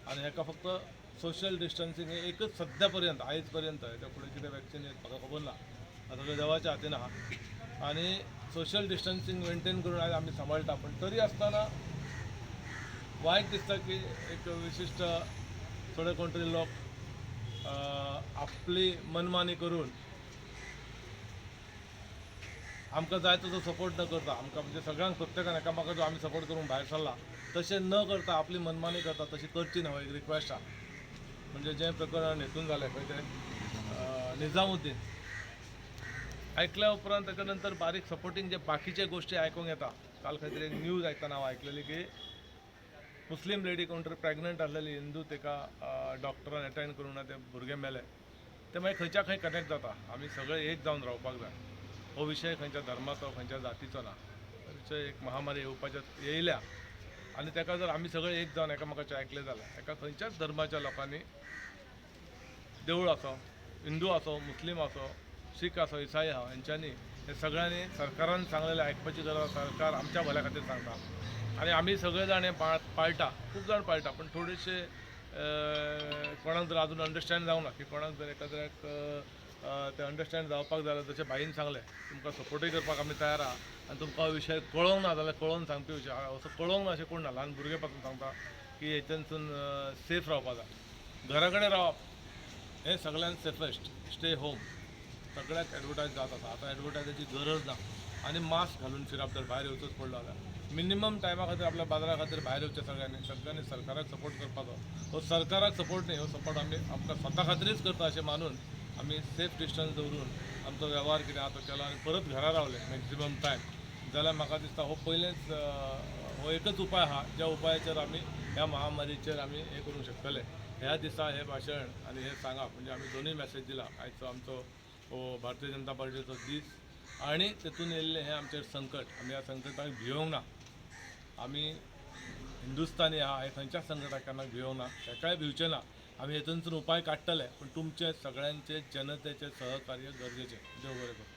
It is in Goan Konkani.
आनी हेका फक्त सोशल डिस्टन्सिंग हें एकच सद्या पर्यंत, आयज पर्यंत. हेच्या फुडें कितें वॅक्सिन येत म्हाका खबर ना, आतां सगळें देवाच्या हातीन आहा. आनी सोशल डिस्टन्सिंग मेंटेन करून आयज आमी सांबाळटा, पण तरी आसतना वायट दिसता की एक विशिश्ट थोडे कोण तरी लोक आपली मनमानी करून आमकां जाय तसो सपोर्ट न करता, आमकां म्हणजे सगळ्यांक प्रत्येकान एकामेकाक जो आमी सपोर्ट करूंक भायर सरला तशें न करता आपली मनमानी करता. तशी करची ना, हो एक रिक्वेस्ट आहा. म्हणजे जें प्रकरण हेतून जालें खंय तें निजामुद्दीन आयकल्या उपरांत, ताच्या नंतर बारीक सपोर्टींग जे बाकीचे गोश्टी आयकूंक येता. काल खंय तरी एक न्यूज आयकतना हांव आयकलेली की मुस्लीम लेडी कोण तरी प्रेग्नंट आसलेली हिंदू, ताका डॉक्टरान अटेंड करूंक ना, तें भुरगें मेलें. तें मागीर खंयच्या खंय कनेक्ट जाता. आमी सगळे एक जावन रावपाक जाय. हो विशय खंयच्या धर्माचो, खंयच्या जातीचो ना. हो विशय एक महामारी येवपाच्या येयल्या आनी ताका जर आमी सगळे एक जावन एकामेकाचें आयकलें जाल्यार, एका खंयच्याच धर्माच्या लोकांनी, देवूळ आसो, हिंदू आसो, मुस्लीम आसो, शीख आसो, इसाई आहा, हेंच्यांनी हे सगळ्यांनी सरकारान सांगलेलें आयकपाची गरज आसा. सरकार आमच्या भल्या खातीर सांगता आनी आमी सगळे जाण हें पाळटा. खूब जाण पाळटा, पण थोडेशे कोणाक जर अजून अंडरस्टँड जावंक ना की कोणाक जर एखाद्याक तें अंडरस्टँड जावपाक जाय जाल्यार, जशें भाईन सांगलें, तुमकां सपोर्टूय करपाक आमी तयार आहा. आनी तुमकां हो विशय कळोंक ना जाल्यार कळोवन सांगपी विशय असो कळोंक ना अशें कोण ना. ल्हान भुरगे पासून सांगता की हेच्यानसून सेफ रावपा जाय. घरा कडेन रावप हें सगळ्यान सेफस्ट. स्टे होम सगळ्याक एडवर्टायज जात आसा. आतां एडवर्टायजाची गरज ना. आनी मास्क घालून फिरप, जर भायर येवचोच पडलो जाल्यार मिनिमम टायमा खातीर, आपल्या बाजारा खातीर भायर येवचें. सगळ्यांनी सगळ्यांनी सरकाराक सपोर्ट करपाचो. हो सरकाराक सपोर्ट न्ही, हो सपोर्ट आमी आमकां स्वता खातीरच करता अशें मानून आमी सेफ डिस्टन्स दवरून आमचो वेव्हार कितें आहा तो केलो आनी परत घरा रावले मॅक्झिमम टायम जाल्यार म्हाका दिसता हो पयलेंच हो एकच उपाय आहा ज्या उपायाचेर आमी ह्या महामारीचेर आमी हें करूंक शकतले. ह्या दिसा हें भाशण आनी हें सांगप म्हणजे आमी दोनूय मॅसेज दिला. आयचो आमचो हो भारतीय जनता पार्टीचो दीस आनी तेतून येयल्लें हें आमचेर संकट, आमी ह्या संकटाक भियोंक ना. आमी हिंदुस्तानी आहा, हे खंयच्याच संकटाक केन्ना भियोंक ना, ताकाय भिवचे ना. आमी हेतूनसून उपाय काडटले, पूण तुमचे सगळ्यांचे जनतेचे सहकार्य गरजेचें. देव बरें करूं.